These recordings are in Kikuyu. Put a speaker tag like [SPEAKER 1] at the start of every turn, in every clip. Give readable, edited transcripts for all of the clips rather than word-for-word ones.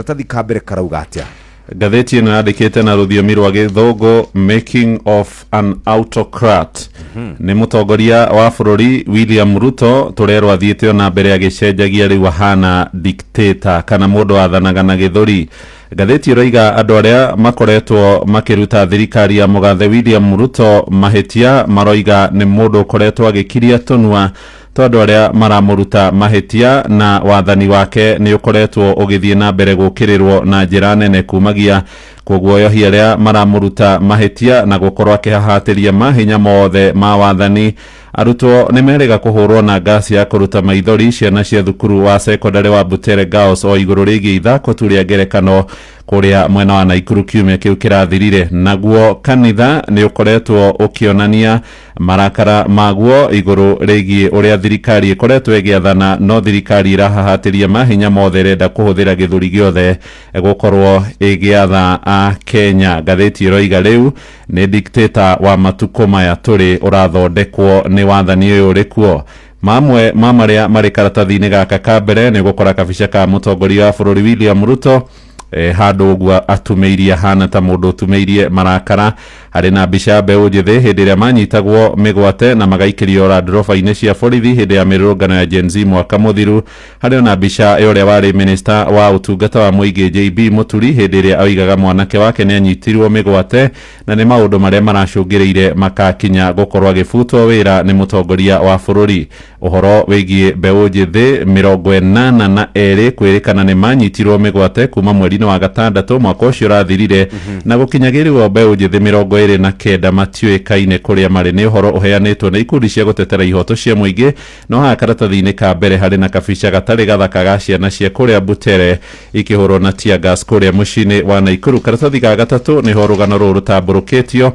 [SPEAKER 1] Karatathi ka mbere karauga atĩa?
[SPEAKER 2] Ngathĩti ĩno yandĩkĩte na rũthiomi rwa Gĩthũngũ, "Making of an Autocrat". Nĩ mũtongoria wa bũrũri William Ruto tũrerwo athiĩte ona mbere agĩcenjagia, rĩu ahana dictator kana mũndũ wathanaga na gĩthũri. Ngathĩti ĩroiga andũ arĩa makoretwo makĩruta thirikari ya mũgathe William Ruto mahĩtia maroiga nĩ mũndũ ũkoretwo agĩkiria tũnua twa andũ arĩa maramũruta mahĩtia, na wathani wake nĩ ũkoretwo ũgĩthiĩ na mbere gũkĩrĩrwo na njĩra nene kumagia kũguoyohia arĩa maramũruta mahĩtia na gũkorwo akĩhahatĩria mahinya mothe ma wathani. Arutwo nĩ merĩga kũhũrwo na ngasi ya kũruta maithori ciana cia thukuru wa sekondarĩ wa Butere Girls o igũrũ rĩgiĩ ithako tu rĩa ngerekano kũrĩa mwena wa Naikuru kiumia kĩu kĩrathirire. Naguo kanitha nĩ ũkoretwo ũkĩonania marakara maguo igũrũ rĩgiĩ ũrĩa thirikari ĩkoretwo ĩgĩathana, no thirikari ĩrahahatĩria mahinya mothe, ĩrenda kũhũthĩra gĩthũri gĩothe gũkorwo ĩgĩatha a Kenya. Ngathĩti ĩroiga rĩu nĩ dictator wa matukũ maya tũrĩ ũrathondekwo nĩ wathani ũyũ ũrĩ kuo. Mamwe ma marĩa marĩ karatathi-inĩ gaka ka mbere nĩ gũkora kabica ka mũtongoria wa bũrũri William Ruto handũ ũguo atumĩirie, ahana ta mũndũ ũtumĩirie marakara. Harĩ na mbica ya mbeũ njĩthĩ hĩndĩ ĩrĩa manyitagwo mĩgwate na magaikĩrio randiroba-inĩ cia borithi hĩndĩ ya mĩrũrũngano ya Gen Z mwaka mũthiru. Harĩ ona mbica ya ũrĩa warĩ minista wa ũtungata wa mũingĩ JB Mũturi hĩndĩ ĩrĩa oigaga mwanake wake nĩ anyitirwo mĩgwate na nĩ maũndũ marĩa maracũngĩrĩire makakinya gũkorwo agĩbutwo wĩra nĩ mũtongoria wa bũrũri. Ũhoro wĩgiĩ mbeũ njĩthĩ 82 kwĩrĩkana nĩ manyitirwo mĩgwate kuma mweri-inĩ wa gatandatũ mwaka ũcio ũrathirire na gũkinyagĩrĩrwo mbeũ njĩthĩ 29 matiũĩkaine kũrĩa marĩ, nĩ ũhoro ũheanĩtwo nĩ ikundi cia gũtetera ihoto cia mũingĩ. No haha karatathi-inĩ ka mbere harĩ na kabica gatarĩ gathaka ga ciana cia kũrĩa Butere ikĩhũrwo na tear gas kũrĩa mũciĩ-inĩ wa Naikuru. Karatathi ga gatatũ nĩho rũgano rũrũ rũtambũrũkĩtio.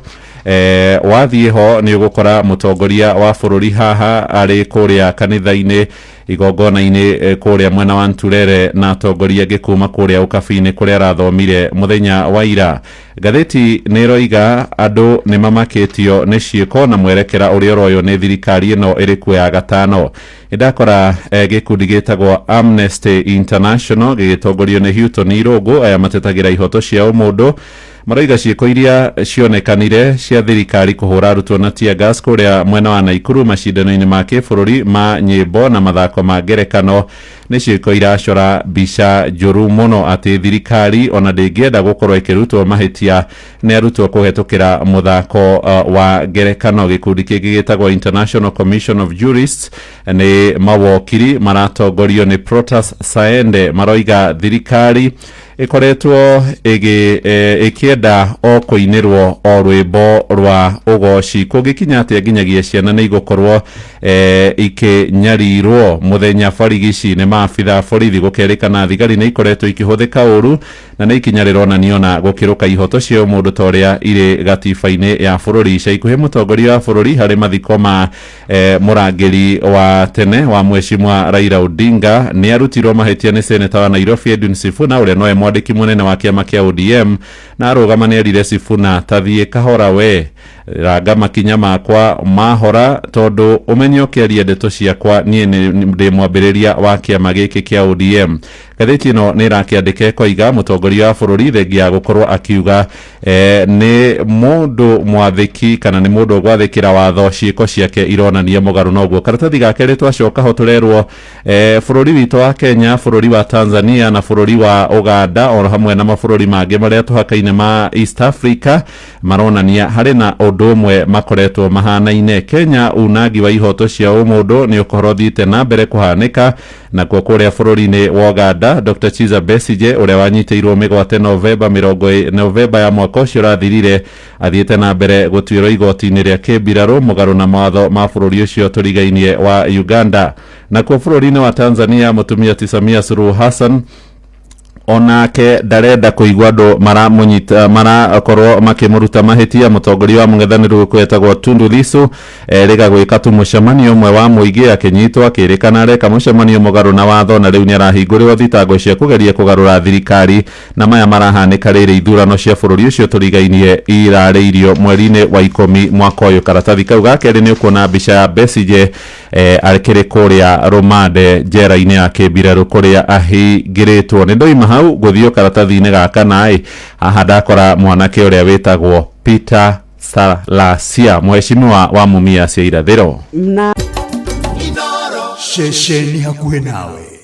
[SPEAKER 2] Wathiĩ ho nĩ ũgũkora mũtongoria wa bũrũri haha arĩ kũrĩa kanitha-inĩ igongona-inĩ kũrĩa mwena wa Nturere na atongoria angĩ kuma kũrĩa ũkabi-inĩ kũrĩa arathomire mũthenya wa ira. Ngathĩti nĩ ĩroiga andũ nĩ mamakĩtio nĩ ciĩko na mwerekera ũrĩa ũroywo nĩ thirikari ĩno ĩrĩ kuo ya gatano. Nĩndakora gĩkundi gĩtagwo Amnesty International gĩgĩtongorio nĩ Houghton Irũngũ. Aya matetagĩra ihoto cia ũmũndũ, maroiga ciĩko iria cionekanire cia thirikari kũhũra arutwo na tear gas kũrĩa mwena wa Naikuru macindano-inĩ ma kĩbũrũri ma nyĩmbo na mathako ma ngerekano nĩ ciĩko iracora mbica njũru mũno, atĩ thirikari ona ndĩngĩenda gũkorwo ĩkĩrutwo mahĩtia nĩ arutwo kũhetũkĩra mũthako wa ngerekano. Gĩkundi kĩngĩ gĩtagwo International Commission of Jurists, nĩ mawokiri maratongorio nĩ Protas Saende, maroiga thirikari ĩkoretwo ĩkĩenda o kũinĩrwo o rwĩmbo rwa ũgoci, kũngĩkinya atĩa nginyagia ciana nĩ igũkorwo ikĩnyarirwo mũthenya barigici nĩ maabitha borithi. Gũkerĩkana thigari nĩ ikoretwo ikĩhũthĩka ũru na nĩ ikinya rĩronania ona gũkĩrũka ihoto cia ũmũndũ ta ũrĩa irĩ gatiba-inĩ ya bũrũri. Ica ikuhĩ mũtongoria wa bũrũri harĩ mathiko ma mũrangĩri wa tene wa mheshimiwa Raila Odinga nĩ arutirwo mahĩtia nĩ seneta wa Nairobi Edwin Sifuna, ũrĩa nowe mwandĩki mũnene wa kĩama kĩa ODM, na arũgama nĩ erire Sifuna, "Tathiĩ kahora we, ranga makinya makwa mahora, tondũ ũmenye ũkĩaria ndeto ciakwa niĩ nĩ ndĩ mwambĩrĩria wa kĩama gĩkĩ kĩa ODM." Ngathĩti ĩno nĩ ĩrakĩandĩka ĩkoiga mũtongoria wa bũrũri thengia ya gũkorwo akiuga nĩ mũndũ mwathĩki kana nĩ mũndũ ũgwathĩkĩra watho, ciĩko ciake ironania mũgarũ noguo. Karatathi ga kerĩ twacoka ho tũrerwo bũrũri witũ wa Kenya, bũrũri wa Tanzania na bũrũri wa Uganda o hamwe na mabũrũri mangĩ marĩa tũhakaine ma East Africa maronania harĩ na ũndũ ũmwe makoretwo mahanaine. Kenya unangi wa ihoto cia ũmũndũ nĩ ũkorwo ũthiĩte na mbere kũhanĩka. Nakuo kũrĩa bũrũri-inĩ wa Uganda, Dr Kizza Besigye ũrĩa wanyitĩirwo mĩgwate Novemba Novemba ya mwaka ũcio ũrathirire athiĩte na mbere gũtuĩrwo igoti-inĩ rĩa kĩmbirarũ mũgarũ na mawatho ma bũrũri ũcio tũrigainie wa Uganda. Nakuo bũrũri-inĩ wa Tanzania, mũtumia ti Samia Suluhu Hassan onake ndarenda kũigua andũ maramũnyita marakorwo makĩmũruta mahĩtia. Mũtongoria wa mũng'ethanĩro gũkũ Tundu Lissu erĩga gwĩka tu mũcemanio ũmwe wa mũingĩ, akĩnyitwo akĩrĩkana areka mũcemanio mũgarũ na watho, na rĩu nĩ arahingũrĩrwo thitango cia kũgeria kũgarũra thirikari. Na maya marahanĩka rĩrĩ ithurano cia bũrũri ũcio tũrigainie irarĩirio mweri-inĩ wa 10 mwaka ũyũ. Karatathi kau ga kerĩ nĩ ũkuona mbica ya Besigye akĩrĩ kũrĩa rũmande njera-inĩ ya kĩmbirarũ kũrĩa ahingĩrĩtwo. Nĩ ndoima hau. Hau ngũthiĩ o karatathi-inĩ gaka naĩ haha ndakora mwanake ũrĩa wĩtagwo Peter Salasia, mheshimiwa wa Mumias ya Irathĩro.
[SPEAKER 1] Na
[SPEAKER 3] Ceceni hakuhĩ nawe.